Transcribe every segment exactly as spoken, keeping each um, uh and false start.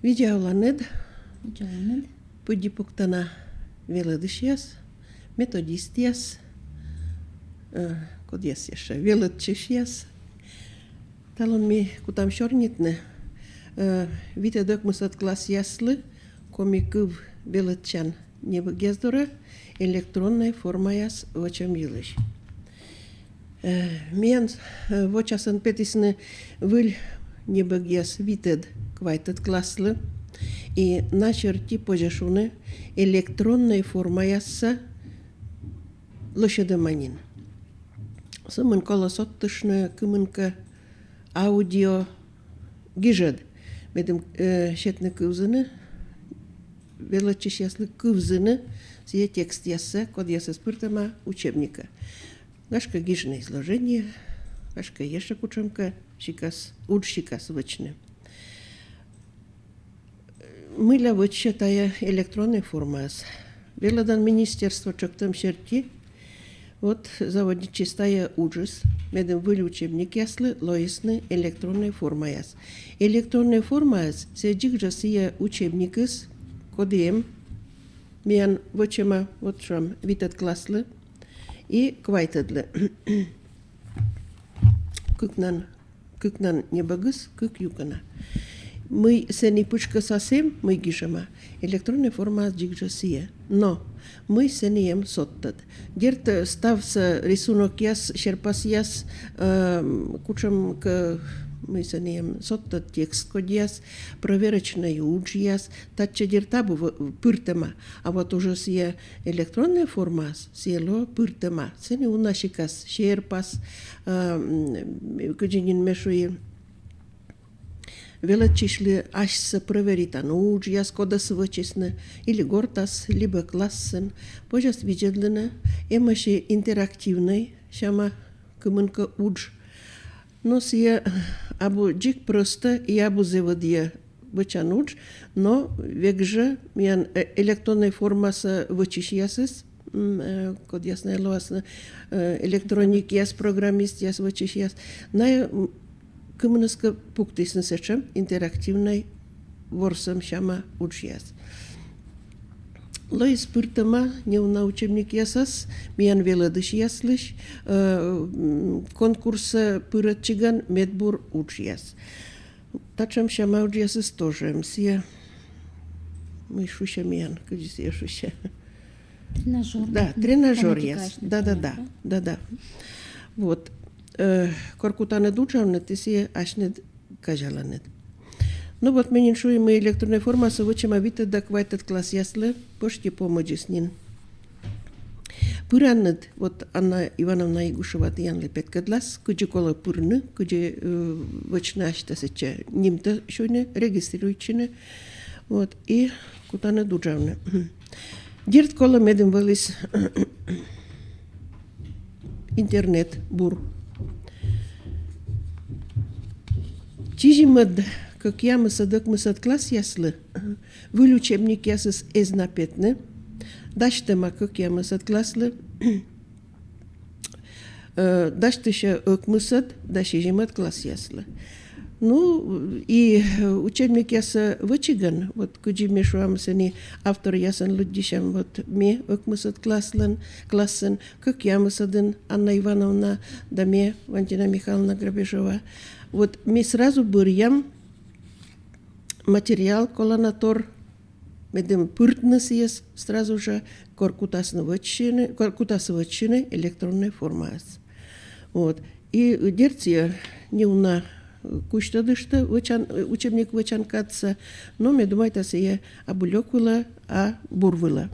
Видза оланныд. Видза оланныд. Пыдди пуктана велӧдысьяс, методистъяс, э, кодъяс ещӧ, велӧдчысьяс. Талун ми кутам сёрнитны, э, витӧд-ӧкмысӧд классъяслы коми кыв велӧдчан небӧгъяс дорӧ электроннӧй формаяс вӧчӧм йылысь. Э, миян, э, вочасӧн петісны выль небӧгъяс витӧд-квайтӧд класслы, и на серти позьӧ шуны электроннӧй формаяссӧ лӧсьӧдӧма нин. Сӧмын колӧ содтышны кымынкӧ аудио гижӧд, медым, э, сетны кывзыны, велӧдчысьяслы кывзыны сійӧ текстъяссӧ, кодъясӧс пыртӧма учебникӧ. Гашкӧ, гижны изложение, гашкӧ, ещӧ кутшӧмкӧ сикас, удж сикас вӧчны. Мыйла вӧчсьӧ тайӧ электроннӧй формаяс? Велӧдан министерство тшӧктӧм серти, вот, заводитчис тайӧ уджыс, медым выль учебникъяслы лоисны электроннӧй формаяс. Электроннӧй формаяс — сійӧ дзик жӧ сійӧ учебникыс, коді эм миян вӧчӧма, вот, шуам, витӧд класслы и квайтӧдлы. Кыкнан, кыкнан небӧгыс кык юкӧна. Мый сэні пытшкӧсас эм, мый гижӧма, электроннӧй формаяс дзик жӧ сійӧ. Но мый сэні эм содтӧд? Дерт, ставсӧ рисунокъяс, серпасъяс, э, кутшӧмкӧ, мый сэні эм содтӧд, текст кодъяс, проверочнӧй уджъяс, татчӧ, дерт, абу в-, пыртӧма. А вот уже сійӧ электроннӧй формаяс, сійӧ лоӧ пыртӧма. Сэні уна сикас серпас, э, м, кыдзи нин ме шуи, велӧдчысьлы асьсӧ проверитан уджъяс, кодӧс вӧчисны, или гортас, либӧ классын. Позяс видзӧдлыны, эмӧсь и интерактивнӧй сяма кымынкӧ удж. Но сійӧ абу дзик прӧстӧ и абу зэв ӧдйӧ вӧчан удж, но век жӧ миян, э, электроннӧй формасӧ вӧчысьясыс, м, э, кодъяс найӧ лоасны, э, электроникъяс, программистъяс, вӧчысьяс, найӧ, м, кымынӧскӧ пуктісны сэтшӧм интерактивнӧй ворсӧм сяма уджъяс. Лоис пыртӧма неуна учебникъясас миян велӧдысьяслысь, э, м, конкурсӧ пырӧдчигӧн медбур уджъяс. Татшӧм сяма уджъясыс тоже эм сійӧ. Мый шусьӧ миян, кыдзи сійӧ шусьӧ? Тренажёр. Да, тренажёръяс. Да, да, да, да, да. Вот. Э, кор кутанныд уджавны, ті сійӧ асьныд казяланныд. Ну вот, ме нин шуи, мый электроннӧй формасӧ вӧчӧма витӧд да квайтӧд классъяслы, пӧшти помӧдзыс нин. Пыранныд, вот Анна Ивановна Игушева тіянлы петкӧдлас, кыдзи колӧ пырны, кыдзи, э, вӧчны асьтӧ сэтчӧ нимтӧ сюйны, регистрируйтчыны. Вот, и кутанныд уджавны. Дерт, колӧ, медым вӧліс интернет бур. Сизимӧд, кӧкъямысӧд, ӧкмысӧд классъяслы выль учебникъясыс эз на петны, дасьтӧма кӧкъямысӧд класслы, э, дасьтысьӧ ӧкмысӧд да сизимӧд классъяслы. Ну, и, э, учебникъяссӧ вӧчигӧн, вот кыдзи ме шуам, сэні авторъясӧн лыддьысям, вот ме ӧкмысӧд класслӧн, классын, кӧкъямысӧдын Анна Ивановна да ме, Валентина Михайловна Грабежева. Вот ми сразу бӧръям материал колана тор, медым пыртны сійӧс сразу жӧ, кор кутасны вӧчны, кор кутас вӧчны электроннӧй формаас. Вот. И дерт, сійӧ неуна кузь тӧдыштӧ вӧчан, учебник вӧчан кадсӧ, но ме думайта, сійӧ абу лёк вылӧ, а бур вылӧ.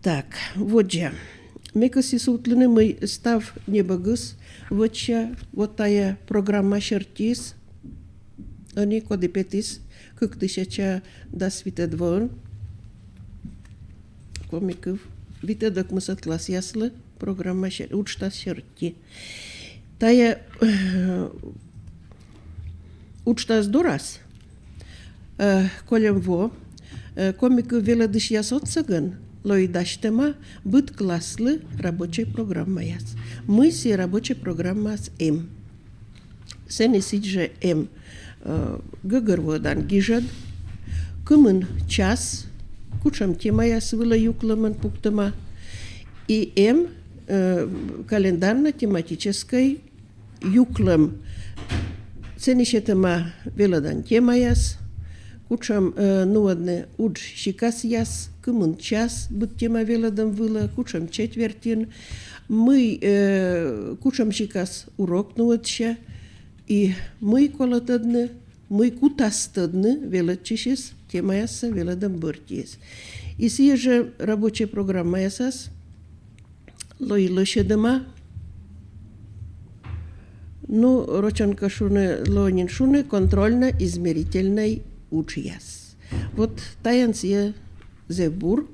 Так, водзӧ. Ме кӧсйи сувтлыны, мый став небӧгыс вӧчсьӧ вот тайӧ программа сертиыс, ӧні коді петіс кык тысяча дас витӧд воын коми кыв витӧд-ӧкмысӧд классъяслы программа сер-, уджтас серти. Тайӧ, э, уджтас дорас, э, кольӧм во, э, коми кыв велӧдысьяс отсӧгӧн лои дасьтӧма быд класслы рабочӧй программаяс. Мый сійӧ рабочӧй программаас эм? Сэні сідз жӧ эм, э, гӧгӧрвоӧдан гижӧд, кымын час, кутшӧм темаяс вылӧ юклӧмӧн пуктӧма, и эм, э, календарно-тематическӧй юклӧм. Сэні сетӧма велӧдан темаяс, кутшӧм, э, нуӧдны удж сикасъяс, кымын час быд тема велӧдӧм вылӧ, кутшӧм четвертьын, мый, э, кутшӧм сикас урок нуӧдсьӧ, и мый колӧ тӧдны, мый кутас тӧдны велӧдчысьыс темаяссӧ велӧдӧм бӧртиыс. И сійӧ жӧ рабочӧй программаясас лои лӧсьӧдӧма, ну, рочӧн кӧ шуны, лоӧ нин шуны, контрольно-измерительнӧй уджъяс. Вот тайӧн сійӧ зэв бур,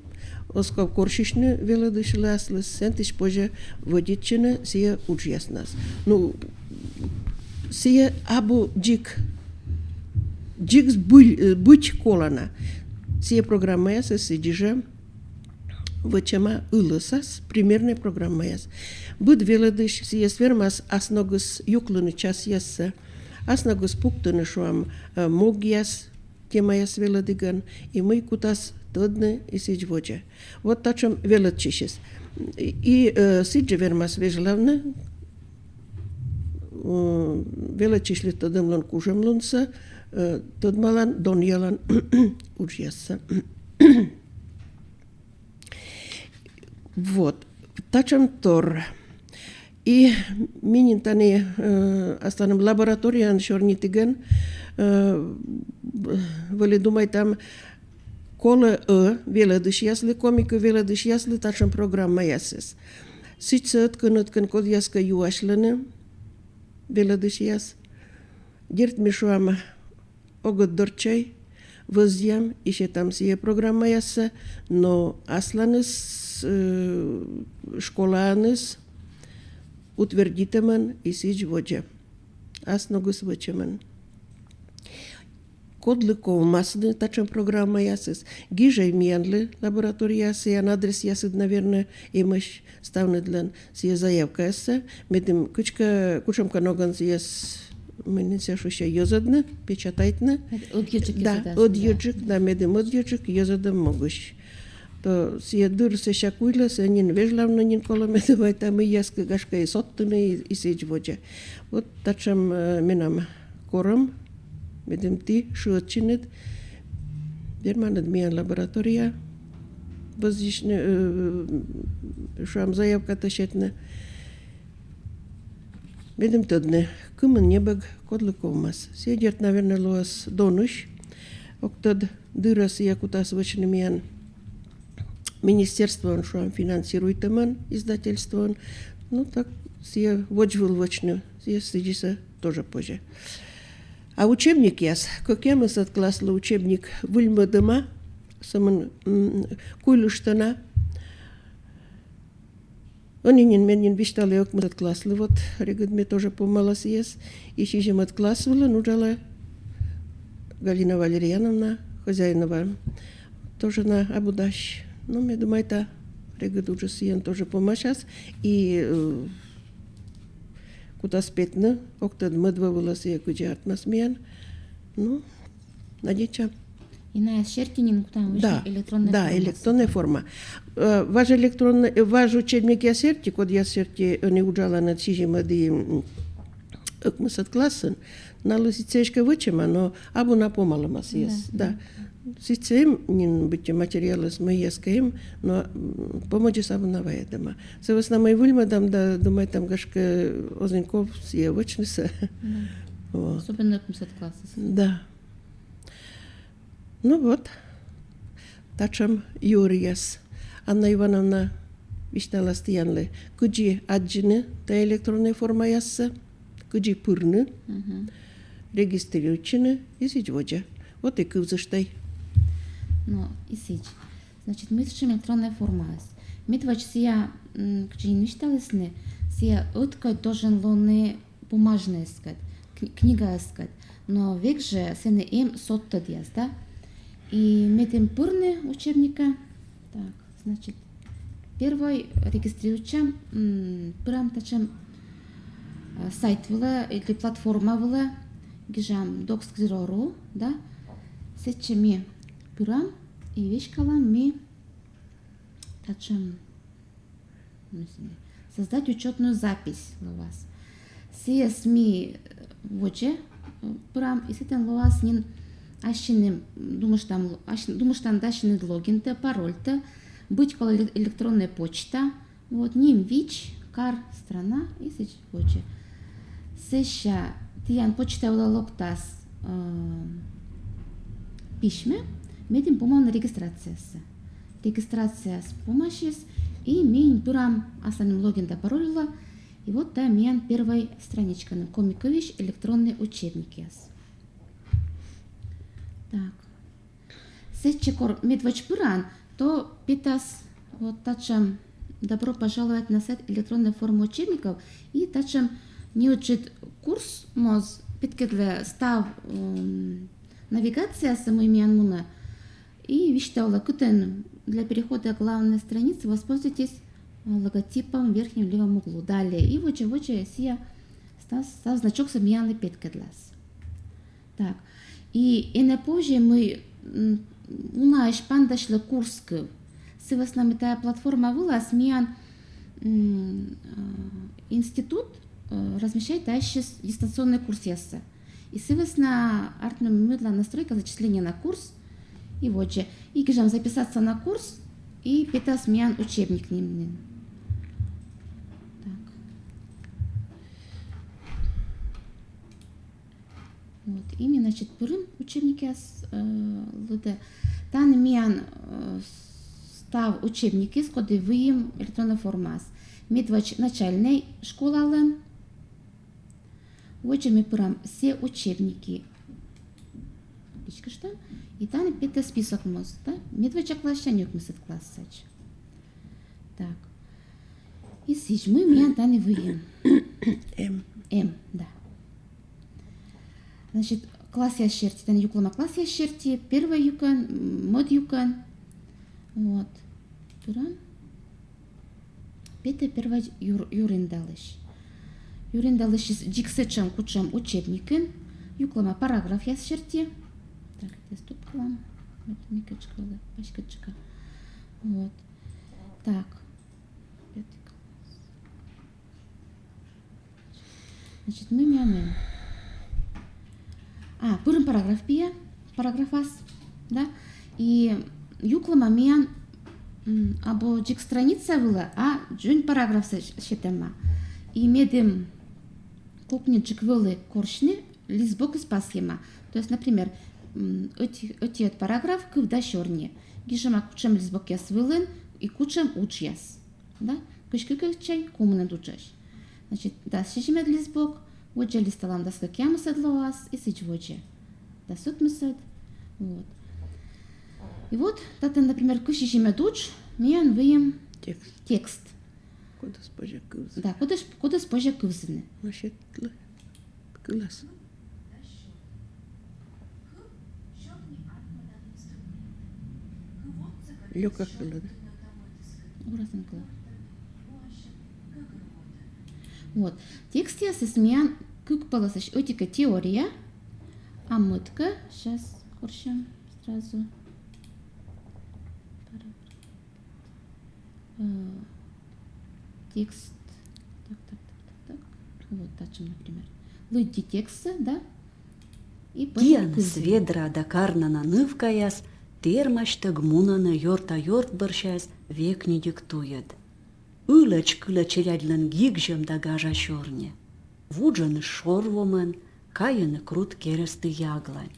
оз ков корсьысьны велӧдысьлы аслыс, сэн тысь позьӧ вӧдитчыны сійӧ уджъяснас. Ну, сійӧ абу дзик, дзик збыль-, э, быть колана. Сійӧ программаясӧс сідзи жӧ вӧчӧма ылӧсас, примернӧй программаяс. Быд велӧдысь сійӧс вермас асногыс юклыны часъяссӧ, асногыс пуктыны, шуам, э, могъяс, темаяс велӧдігӧн, и мый кутас тӧдны и сідз водзӧ. Вот татшӧм велӧдчысьыс. И, э, сідзи вермас вежлавны, э, велӧдчысьлы тӧдӧмлун, кужӧмлунсӧ, э, тӧдмалан, донъялан уджъяссӧ. Вот. Татшӧм тор. И ми нин тані, э, асланым лабораторияын сёрнитігӧн, э, вӧлі думайтам, колӧ-ӧ велӧдысьяслы, коми кыв велӧдысьяслы татшӧм программаясыс. Сідзсӧ ӧткӧн-ӧткӧн кодъяскӧ юасьлӧны велӧдысьяс. Дерт, ми шуам, ог ӧтдортчӧй, вӧзъям и сетам сійӧ программаяссӧ, но асланыс, э, школаыныс утвердитӧмӧн и сідз водзӧ. Асногыс вӧчӧмӧн. Кодлы ковмас татшӧм программаясыс, гижӧй миянлы лабораторияас, сійӧн адресъясыд, наверно, эмӧсь ставныдлӧн, сійӧ заявкаяссӧ, медым кыдзкӧ, кутшӧмкӧ ногӧн сійӧс, мый нин сійӧ шусьӧ, йӧзӧдны, печатайтны. Ӧдйӧджык. Да, йӧзӧдас, да. Ӧдйӧджык, да, медым ӧдйӧджык йӧзӧдӧм могысь. То сійӧ дыр сэсся куйлӧ, сійӧ нин вежлавны нин колӧ, ме думайта, мыйяскӧ, гашкӧ, и содтыны, и, и сідз водзӧ. Вот татшӧм, э, менам корӧм, медым ті шыӧдчинныд, верманныд миян лабораторияӧ вӧзйысьны, э, шуам, заявкатӧ сетны. Медым тӧдны, кымын небӧг кодлы ковмас. Сійӧ, дерт, наверно, лоас донысь. Ог тӧд, дыр-ӧ сійӧ кутас вӧчны миян министерствоын, шуам, финансируйтӧмӧн, издательствоын. Ну, так сійӧ водзвыв вӧчны, сійӧ сідзисӧ тоже позьӧ. А учебникъяс, кӧкъямысӧд класслы учебник выльмӧдӧма, сӧмын, м, куйлыштӧ на. Ӧні нин ме нин висьталі ӧкмысӧд класслы, вот, регыд ме тоже помала сійӧс. И сизимӧд класс вылын уджалӧ Галина Валерьяновна Хозяинова. Тоже на абу дась. Ну, ме думайта, регыд уджыс сійӧн тоже помасяс. И, э, кутас петны, ог тӧд, мӧд во вылас сійӧ кыдзи артмас миян. Ну, надейтчам. И найӧ серти нин кутам вӧчны, да, электроннӧй форма. Да, электроннӧй форма. Э, важ электроннӧй, э, важ учебникъяс серти, кодъяс серти ӧні уджалӧны сизимӧд и, м, ӧкмысӧд классын. Налы сідзсӧ эськӧ вӧчӧма, но абу на помалӧма сійӧс. Да, да. Сідзсӧ эм нин быттьӧ материалыс, мыйяскӧ эм, но, м, помӧдзыс абу на вайӧдӧма. Сы вӧсна мый выльмӧдам да думайтам, гашкӧ, оз нин ков сійӧ вӧчнысӧ. Да. Вот. Особенно ӧкмысӧд классыс. Да. Ну вот, татшӧм юӧръяс. Анна Ивановна, висьталас тіянлы, кыдзи аддзыны тайӧ электроннӧй формаяссӧ, кыдзи пырны, регистрируйтчыны и сідз водзӧ. Вот и кывзыштӧй. Ну, и сідз. Значит, мый сэтшӧм электроннӧй формаыс? Медводз сійӧ, м, кыдзи нин висьталісны, сійӧ ӧткодь должен лоны бумажнӧйыскӧд, кни-, книгаыскӧд. Но век жӧ сэні эм содтӧдъяс, да? И медым пырны учебникӧ. Так, значит, первой регистрируйтчам, м, пырам татшӧм, э, сайт вылӧ или платформа вылӧ, гижам докс зеро ру, да, сэтчӧ ми пырам и веськалам ми татшӧм, ну, создать учётную запись лоас. Сійӧс ми водзӧ, э, пырам, и сэтӧн лоас нин ассьыным, думыштам, ась-, думыштам да ассьыныд логинтӧ, парольтӧ, быть колӧ эле-, электроннӧй почта, вот, ним, вич, кар, страна и сідз водзӧ. Сэсся тіян почта вылӧ локтас, э, письмӧ, медым помавны регистрациясӧ. Регистрацияыс помасис, и ми нин пырам асланым логин да пароль вылӧ. И вот тайӧ миян первой страничка, ну, коми кывйысь электроннӧй учебникъяс. Так. Сэтчӧ кор медводз пыран, то петас вот татшӧм «Добро пожаловать на сайт электронной формы учебников», и татшӧм неыджыд курс моз петкӧдлӧ став, м, навигациясӧ, мый миян мунӧ, и висьталӧ, кытӧн для перехода к главной странице воспользуйтесь, э, логотипом в верхнем левом углу. Далее. И водзӧ, водзӧ сійӧ став, став значоксӧ миянлы петкӧдлас. Так. И энӧ позьӧ, мый, м, унаысь пантасьлӧ курс кыв. Сы вӧсна мый тайӧ платформа вылас миян, м, э, институт, э, размещайтӧ ассьыс дистанционнӧй курсъяссӧ. И сы вӧсна артмӧ мӧдлаӧ настройка зачисления на курс, и водзӧ. И гижам «записаться на курс», и петас миян учебник ним нин. Так. Вот, и ми, значит, пырим учебникъяс, э, лыдӧ. Тані миян, э, став учебникыс, коді выйим электроннӧй формаас. Медводз начальнӧй школалӧн. Водзӧ ми пырам «Все учебники». Пичкыштам. И тані петӧ список моз, да? Медводдза классӧдз, ӧкмысӧд классӧдз. Так. И сідз, мый миян тані выйим. М. М, да. Значит, классъяс серти, тані юклӧма классъяс серти, первой юкӧн, м, мӧд юкӧн. Вот. Пырам. Петӧ первой юр-, юриндалысь. Юриндалысьыс дзик сэтшӧм, кутшӧм учебникын, юклӧма параграфъяс серти. Так, тайӧс тупкылам. Вот, микӧдз кӧ вӧлі, паськыдджыка. Вот. Так. Пятый класс. Значит, мый миян. А, пырим параграф пиӧ, параграфас, да? И юклӧма миян, м, абу дзик страница вылӧ, а дзонь параграфсӧ с-, сетӧма. И медым кокньыдджык вӧлі корсьны, листбокыс пасйӧма. То есть, например, м, ӧти-, ӧтиӧд параграф кыв да сёрни. Гижӧма, кутшӧм листбокъяс вылын и кутшӧм уджъяс. Да? Кызь кыкӧдчӧдз комынӧд уджӧдз. Значит, дас сизимӧд листбок, водзӧ листалам дас кӧкъямысӧд лоас, и сідз водзӧ. Дас ӧкмысӧд. Вот. И вот, татӧн, например, кызь сизимӧд удж, миян выйим текст. Текст. Кодӧс позьӧ кывзыны. Да, кодӧс, кодӧс позьӧ кывзыны. Значит, лы-, кылӧс. Лёка кылӧ, да? Гораздо кылӧ. Вот. Текстъясыс миян кык пӧлӧсысь: ӧтикӧ теория, а мӧдкӧ, сейчас корсям сразу. Э, текст. Так, так, так, так, так. Вот, татшӧм, например. Лыдди текстсӧ, да? И пӧ-, тіянӧс кызьӧд. Ведра да карнана нывкаяс тэрмасьтӧг мунӧны ёрта-ёрт бӧрсяыс векньыдик туйӧд. Ылӧдз кылӧ челядьлӧн гигзьӧм да гажа сёрни. Вуджӧны шор вомӧн, кайӧны крут керӧсті яглань.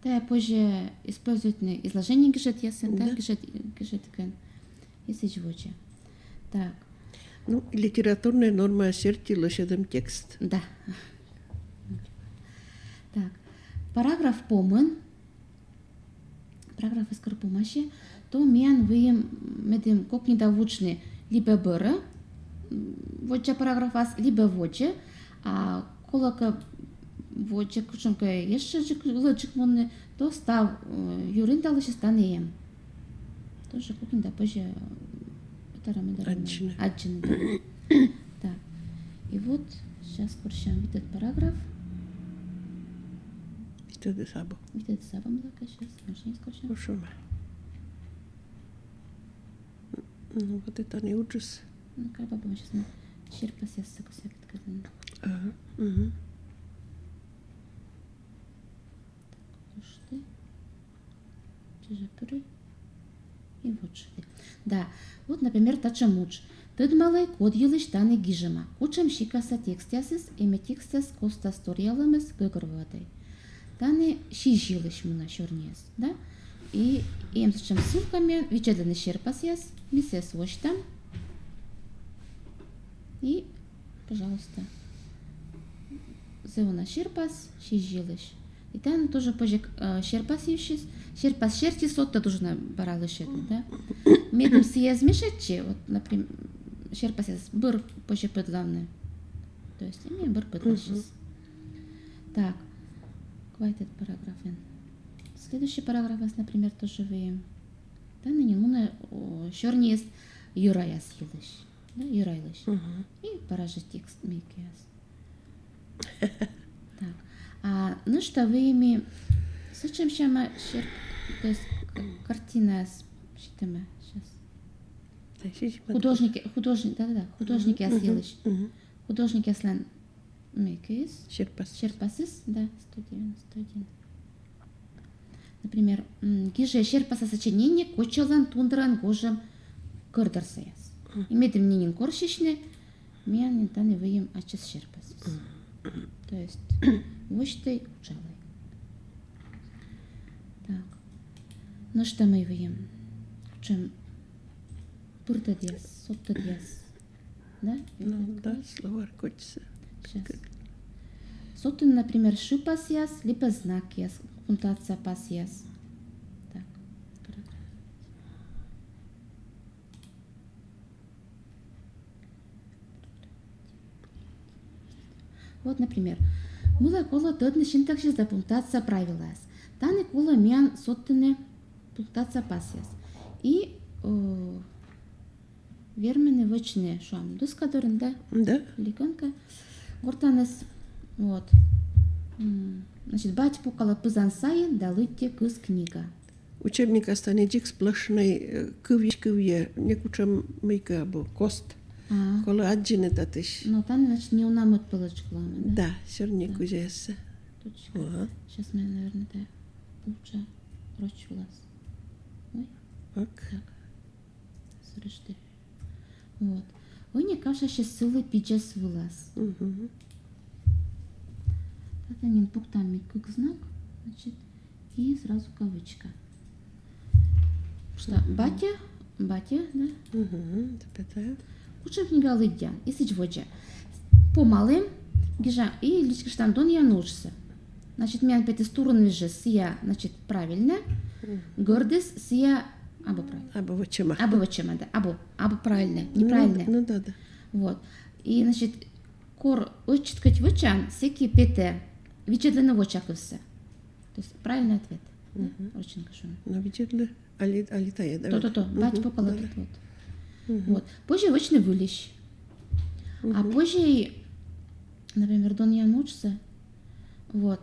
Тайӧ позьӧ используйтны изложение гижӧдъясын, да, да, гижӧд-, гижӧдкӧн. И сідз водзӧ. Так. Ну, литературнӧй нормаяс серти лӧсьӧдӧм текст. Да. Так. Параграф помын. Параграфыс кор помасьӧ, то миян выйим, медым кокни да вуджны либӧ бӧрӧ, м, воддза параграфас, либӧ водзӧ, а колӧкӧ водзӧ кутшӧмкӧ ещӧджык, ылӧджык мунны, то став, э, юриндалысьыс тані эм. Тоже кокни да позьӧ, э, ӧтарӧ-мӧдарӧ аддзыны. Аддзыны, да. Так. И вот сейчас корсям витӧд параграф. Тӧдыс абу. Витӧдыс абу, мыйла кӧ, сейчас, мошенньӧс корсям. Ошуна. Ну, вот это не уджыс. Ну, как бы сейчас мы серпасъяссӧ кӧсъям петкӧдлыны. Ага. Мгм. Кошты. Чужа пыры. И вот что. Да. Вот, например, татшӧм удж. Тӧдмалӧй, код йылысь тані гижӧма, кутшӧм сикаса текстъясыс, и ме текстъяс костас торъялӧмӧс гӧгӧрвоӧдӧй. Тані сизь йылысь мунӧ сёрниыс, да? И эм сэтшӧм ссылка миян, видзӧдлыны серпасъяс, ми сійӧс восьтам. И, пожалуйста, зэв уна серпас, сизь йылысь. И тані тоже позьӧ, э, серпас йывсьыс, серпас серти содтӧд уджны бара лӧсьӧдны, да? Медым сійӧ эз мешайтчы, вот, например, серпасъяс бӧр позьӧ пӧдлавны. То есть, и миян бӧр пӧдласьӧ. Так, квайтӧд параграфын. Следующий параграфас, например, тоже выйим. Тані нин мунӧ, о, сёрниыс йӧраяс йылысь. Да, йӧра йылысь. Мгм. И бара жӧ текст мыйкӧяс. Так. А нӧшта выйим ми сэтшӧм сяма серп-, то есть к-, картинаыс сетӧма сейчас. Да, сизь. Художник, художник, да-да-да, художникъяс йылысь. Мгм. Художникъяслӧн мыйкӧыс. Серпас. Серпасыс, да, сто девяносто один. Например, м, гижӧ серпаса сочинение Кочалӧн тундраын гожӧм кӧрдорсаяс. И медым нинӧм корсьысьны, миян нин тані выйим ачыс серпасыс. То есть восьтӧй, уджалӧй. Так. Нӧшта мый выйим? Кутшӧм пыртӧдъяс, содтӧдъяс. Да? Ну, да, словарь кодьсӧ. Сейчас. Содтӧд, например, шыпасъяс, либӧ знакъяс, пунктуация пасъяс. Так. Вот, например, мыйла колӧ тӧдны синтаксис да пунктуация правилаяс. Тані колӧ миян содтыны пунктуация пасъяс. И, о, вермӧны вӧчны, шуам, доска дорын, да? Да. Ликӧнка гортаныс. Вот. М, значит, бать пукалӧ пызан сайын да лыддьӧ кыз книга. Учебникас тані дзик сплошнӧй, э, кывйысь кывйӧ, некутшӧм мыйкӧ абу, кост. А. Колӧ аддзыны татысь. Но тані, значит, неуна мӧд пӧлӧс колӧ, да? Да, сёрни кузяяссӧ. Точка. Ага. Сейчас миян, наверное, да. Лучше прочь вылаз. Ой, Ок. так. Сырышты. Вот. Ӧні кавшасьӧ сылы пидзӧс вылас. Мгм. Тані нин пуктам ми кык знак, значит, и сразу кавычка. Потому что батьӧ, батьӧ, да? Мгм. Запятая. Кутшӧм книга лыддян, и сідз водзӧ. Помалім, гижам, и личкыштам донъян уджсӧ. Значит, миян петіс турунвижыс, сія, значит, правильнӧ, гӧрдыс, сія абу правильнӧ. Абу вӧчӧма. Абу вӧчӧма, да, абу, абу правильнӧ, Ну, неправильнӧ. Ну да, да. Вот. И, значит, кор ӧтчыд кӧть вӧчан, сэки петӧ видзӧдлыны вочакывсӧ. То есть правильный ответ. Да? Мгм. Рочӧн кӧ шуны. Но видзӧдлы, али, али тайӧ, да? То-то-то, Мгм. бать пукалӧ. Да, да. Вот. Мгм. Вот. Позьӧ вӧчны выльысь. А Мгм. Позьӧ, например, донъян уджсӧ. Вот.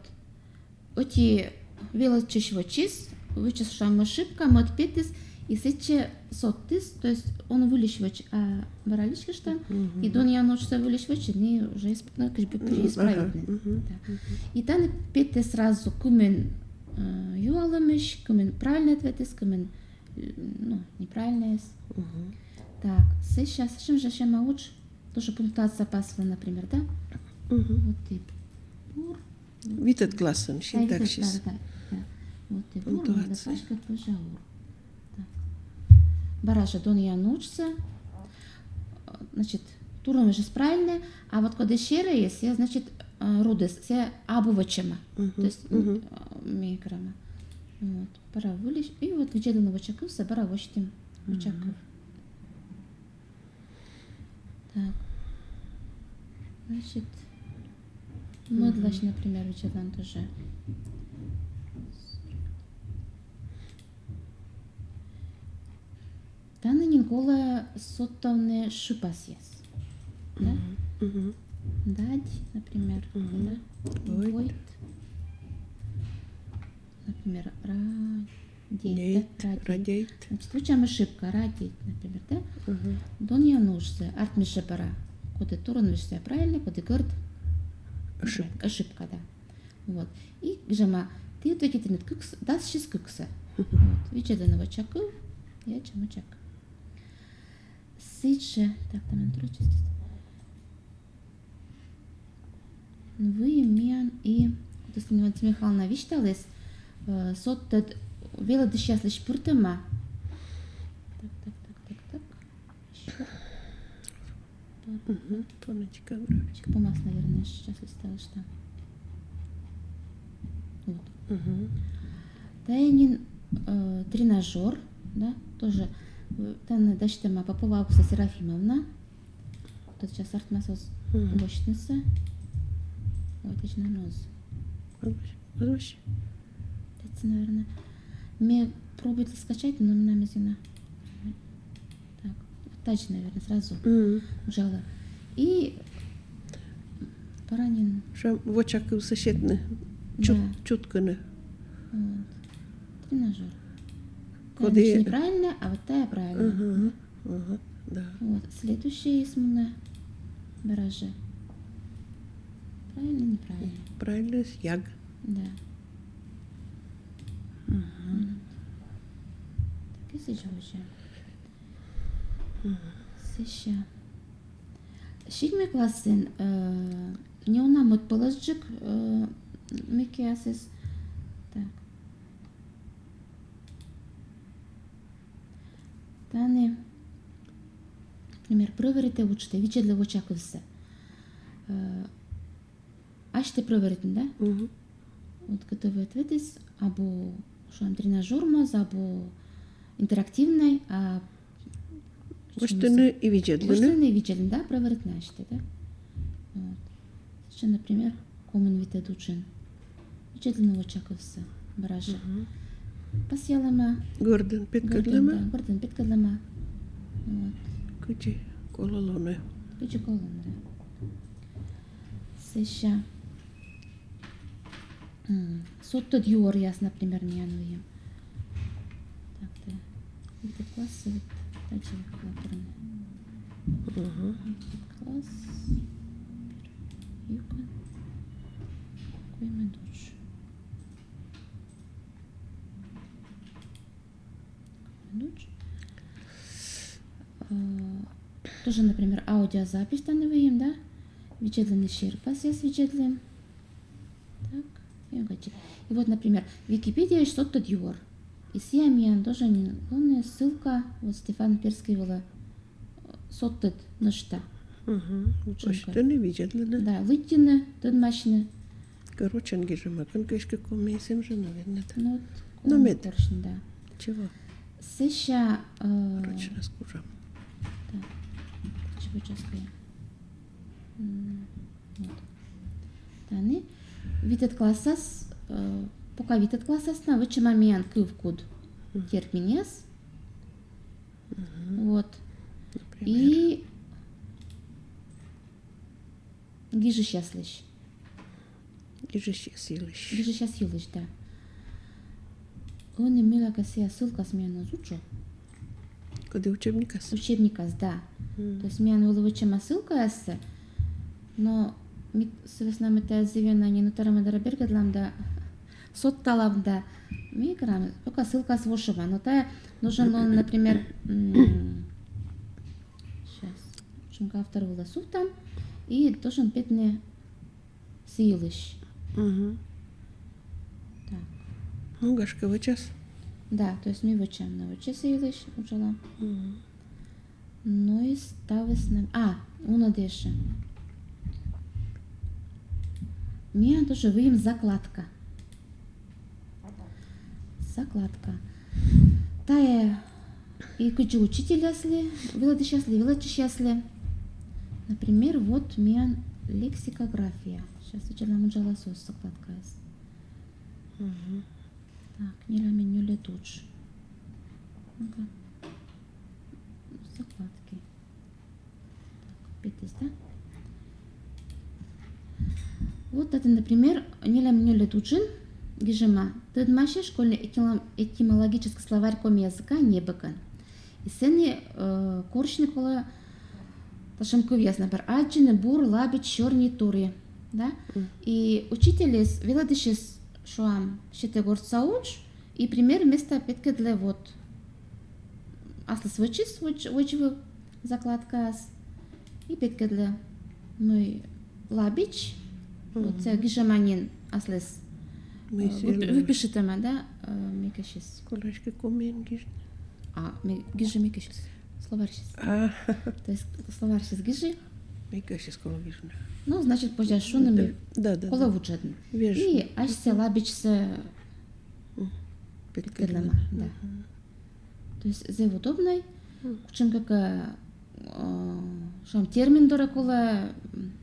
Ӧти велӧдчысь вӧчис, вӧчис, шуам, ошибка, мӧд петіс, и сэтчӧ содтіс, то есть он выльысь вӧч, а бара личкыштан, Мгм. и донъян уджсӧ выльысь вӧчӧ, и уже исп-, ну, как бы Мгм. исправитны. Ага. Мгм. Да. И тані петӧ сразу кымын, э, юалӧмысь, кымын правильный ответыс, кымын, э, ну, неправильнӧйыс. Мгм. Так, сейчас, сэтшӧм жӧ сяма удж, тоже пунктуация пас вылӧ, например, да? Мгм. Вот и бур. Витӧд классын, Да, витӧд, синтаксис. да, да, да. Вот и бур, Пунктуация. да, пачкад пожаур. Так. Бара жӧ донъян уджсӧ. Значит, турунвижыс правильнӧ, а вот коді серӧйыс, сія, значит, э, рудыс, сія абу вӧчӧма. Мгм. То есть, м, Мгм. э, микрома. Вот. Бара выльысь. И вот видзӧдлыны вочакывсӧ, бара восьтім вочакыв. Так. Значит, мӧдлаысь, например, видзӧдлам тоже. Тані нин колӧ содтавны шыпасъяс. Да? Мгм. Мгм. Дадь, например. Мгм. Да? Войт. Войт. Например, радейть, да? Радейть. Значит, вӧчам ошибка, радейть, например, да? Донъян уджсӧ артмис жӧ бара, коді турун вӧчсьӧ правильно, коді горд. Ошибка. Ошибка, да. Вот. И гижӧма, ті ответитінныд кыкс, дас сизим кыксӧ. Вот. Видзӧдлыны вочакыв, ятчӧм вочакыв. Сідз жӧ, так, там трудностьыс. Выйым миян и, кутас Валентина Михайловна висьталіс, э, содтӧд велӧдысьяслысь пыртӧма. Так, так, так, так, так. Ещё. Мгм. Фонетика, графика. Помас, наверное, сейчас листалась там. Вот. Мгм. Тайӧ нин, э, тренажёр, да, тоже, э, тані дасьтӧма Попова Августа Серафимовна. Тот час артмас оз босьтнысӧ. Ой, точно, оз. Оз босьт. Тадзи, наверное. Ме пробуйті скачать, но менам эз на. Так, вот тадзи, наверное, сразу. Мгм. Уджалӧ. И пора нин. Шуам, вочакывсӧ сетны. Чут-, да. Чуткыны. Вот. Тренажёр. Коді неправильно, а вот тайӧ правильно. Ага, ага, да. Вот, следующее есть мунӧ. Бара жӧ. Правильно, неправильно? Правильно, яг. Да. Мгм. Так, и сідз жӧ. Мгм. Сэсся. Сизимӧд классын, э, неуна мӧдпӧлӧсджык, э, мыйкӧ асьсӧ. Так. Тані, например, прӧверитӧ уджтӧ, видзӧдлӧ вочакывсӧ. Э, асьтӧ прӧверитны, да? Мгм. Вот готовый ответыс, абу, шуам, тренажёр моз, абу интерактивнӧй, а босьтны и видзӧдлыны. Босьтны и видзӧдлыны, да, прӧверитны асьтӧ, да? Вот. Сэтшӧм, например, комын витӧд уджын. Видзӧдлыны вочакывсӧ, бара жӧ. Мгм. Пасъялӧма. Гордын петкӧдлӧма. Гордын, да, гордын петкӧдлӧма. Вот. Кыдзи колӧ лоны. Кыдзи колӧ лоны, да. Сэсся. М, содтӧд юӧръяс, например, миян выйым. Так, да. Витӧд классӧ вот тадзи колӧ пырны. Мгм. Витӧд класс. Юкӧн. Коймӧд удж. Коймӧд удж. Э, тоже, например, аудиозапись тані выйым, да? Видзӧдлыны серпасъяс, видзӧдлыны. Так, и вот, например, Википедияысь содтӧд юӧр. И сійӧ миян тоже нин лоны ссылка, вот Стефан Перский вылӧ, э, содтӧд нӧшта. Мгм. Босьтны, видзӧдлыны. Да, лыддьыны, тӧдмасьны. Короче, гижӧма, кӧнкӧ эськӧ комиӧн жӧ, наверное, да. Ну, вот, ну, мед. Короче, да. Чего? Сэсся, э, короче, раскужам. Да. Чего сейчас я? М, вот. Тані витӧд классас, э, пока витӧд классас на вӧчӧма миян кывкуд терминъяс. Мгм. Вот. Например? И гижысьяслысь. Гижысьяс йылысь. Гижысьяс йылысь, да. Ӧні мыйлакӧ сійӧ ссылкаыс миян оз уджӧ. Коді учебникас? Учебникас, да. М. То есть миян вӧлі вӧчӧма ссылкаяссӧ, но ми сы вӧсна, мый тайӧ зэв ёна нин ӧтарӧма дорӧ бергӧдлам да содталам да, ми керам, пока ссылкаыс вошӧма. Но тайӧ нужен лоны, например, м, щас, шуам, автор вылӧ сувтам и должен петны сы йылысь. Мгм. Так. Ну, гашкӧ, вӧчас. Да, то есть ми вӧчам на, вӧчам сы йылысь, уджалам. Мгм. Ну и ставыс на, а, уна дальше. Миян тоже выйым закладка. Закладка. Тайӧ и кыдзи учительяслы, велӧдысьяслы, велӧдчысьяслы. Например, вот миян лексикография. Сейчас сначала уджалас оз закладкаяс. Мгм. Так, нелямын нёльӧд удж. Ну-ка. Закладки. Так, петіс, да? Вот это, например, нелямын нёльӧд уджын, гижӧма тӧдмасьӧ, школьный этимоло- этимологический словарь коми языка небӧгӧн. И сэні, э, корсьны колӧ татшӧм кывъяс, например, аддзыны, бур, лабич, сёрни, тури. Да? И учительыс, велӧдысьыс, шуам, сетӧ гортса удж, и пример места петкӧдлӧ вот аслыс вӧчис, вӧч- вӧчис закладкаас, и петкӧдлӧ, мый лабич, вот сійӧ гижӧма нин аслыс, э, выпишитӧма, да, э, мекӧсьыс. Колӧ эськӧ комиӧн гижны. А, ме- гижи мекӧсьыс. Словарсьыс. А. То есть словарсьыс гижи. Мекӧсьыс колӧ гижны. Ну, значит, позьӧ шуны, мый, да, да, колӧ вуджӧдны. И асьсӧ лабичсӧ петкӧдлӧма, да. То есть зэв удобнӧй, кутшӧмкӧ, э, шуам, термин дорӧ колӧ, м,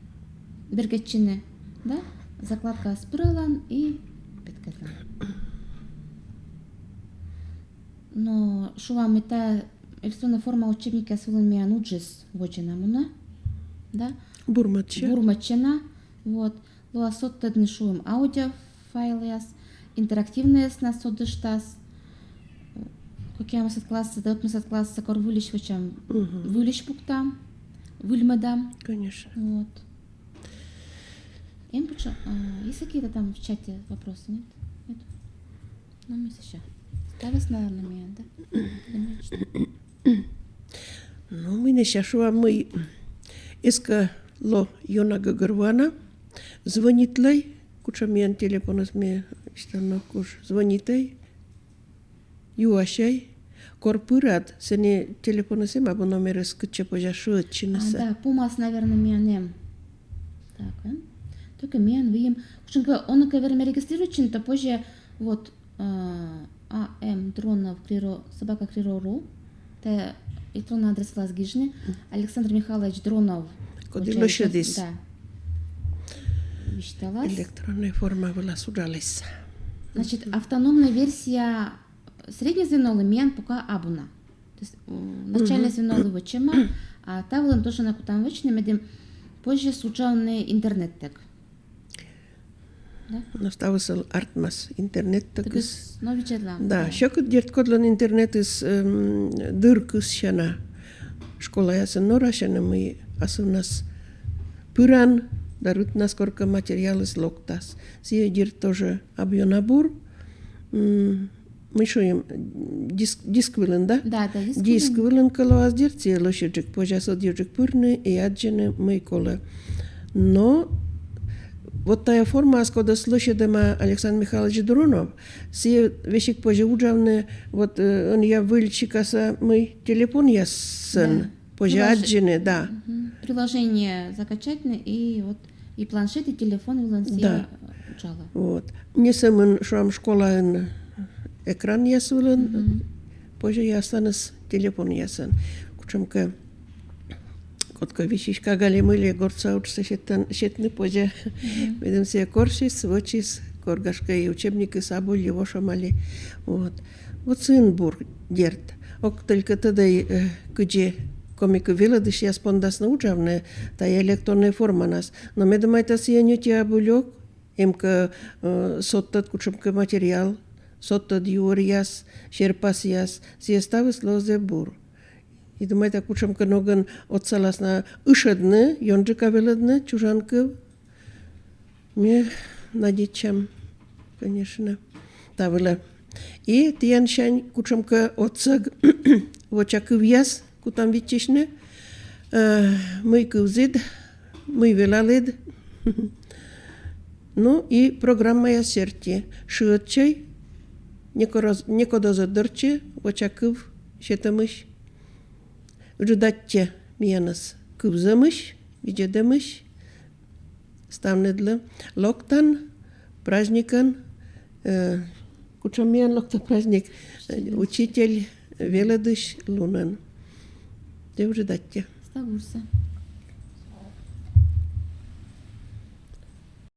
бергӧдчыны, да? Закладкаас пыралан и петкӧдлан. Но шуам, мый тайӧ электроннӧй форма учебникъяс вылын миян уджыс водзӧ на мунӧ, да? Бурмӧдчӧ. Бурмӧдчӧ на, вот. Лоас содтӧдны, шуам, аудиофайлъяс, интерактивнӧйяс на содыштас. Кӧкъямысӧд классас да ӧкмысӧд классас, кор выльысь вӧчам, выльысь пуктам, выльмӧдам. Конечно. Вот. Эм кутшӧм, а, есть какие-то там в чате вопросы, нет? Нет? Ну, мый сэсся. Ставыс, наверное, миян, да? Думаю, что. Ну, мый нӧ сэсся, шуам, мый эськӧ ло ёна гӧгӧрвоана, звӧнитлӧй, кутшӧм миян телефоныс, ме висьтала, кутшӧм, звӧнитлӧй, юасьӧй, кор пырад, сэні телефоныс эм абу, номерыс, кытчӧ позьӧ шыӧдчынысӧ. А, да, пумас, наверное, миян эм. Так, эм. Только миян выйым, кутшӧмкӧ, онӧ кӧ вермӧ регистрироваться, то позьӧ, вот, а, А М Дронов Криро, собака криро ру. Тайӧ электроннӧй адрес вылас гижны. Александр Михайлович Дронов. Коді лӧсьӧдіс. Да. Висьталас. Электроннӧй форма вылас уджаліс. Значит, автономнӧй версия среднӧй звенолы миян пока абу на. То есть, м, начальнӧй звенолы вӧчӧма, а та вылын тоже на кутам вӧчны, медым позьӧ уджавны интернеттӧг. Да? Но ставыс артмас интернеттӧгыс. Но видзӧдлам. Да, да. Сьӧкыд, дерт, кодлӧн интернетыс, эм, дыр кыссяна. Школаясын норасьӧны, мый асывнас пыран да рытнас коркӧ материалыс локтас. Сійӧ, дерт, тоже абу ёна бур. М, мый шуим, диск, диск вылын, да? Да, да, диск вылын. Диск вылын кӧ лоас, дерт, сійӧ лӧсьыдджык, позяс ӧдйӧджык пырны и аддзыны, мый колӧ. Но вот тайӧ формаыс, кодӧс лӧсьӧдӧма Александр Михайлович Дронов, сійӧ весиг позьӧ уджавны, вот, э, ӧнія выль сикаса, мый телефонъясӧн. Да. Позьӧ аддзыны, да. Мгм. Приложение закачатьны, и вот и планшет, и телефон вылын сійӧ уджалӧ. Вот. Не сӧмын, шуам, школаын экранъяс вылын, позьӧ и асланыс телефонъясӧн. Кутшӧмкӧ, кодкӧ висьысь кага ли мый ли, гортса уджсӧ сетӧ-, сетны позьӧ. Мгм. Медым сійӧ корсис, вӧчис, кор, гашкӧ, и учебникыс абу ли, вошӧма ли. Вот. Вот сыын бур, дерт. Ог только тӧдӧй, э, кыдзи коми кыв велӧдысьяс пондасны уджавны тайӧ электроннӧй форманас. Но ме думайта, сійӧ ньӧти абу лёк, эм кӧ, э, содтӧд кутшӧмкӧ материал, содтӧд юӧръяс, серпасъяс, сійӧ ставыс лоӧ зэв бур. И думайта, кутшӧмкӧ ногӧн отсалас на ышӧдны, ёнджыка велӧдны чужан кыв. Ме надейтча, конечно, та вылӧ. И тіянсянь кутшӧмкӧ отсӧг воча кывъяс кутам виччысьны, э, мый кывзід, мый велалід. Ну и программаяс серти. Шыӧдчӧй, некор оз-, некод оз ӧтдортчы воча кыв сетӧмысь. Ыджыд аттьӧ миянӧс кывзӧмысь, видзӧдӧмысь. Ставныдлы. Локтан праздникӧн, э, кутшӧм миян локтан праздник, э, учитель, велӧдысь лунӧн. Тэ уже датя. Став бурсӧ.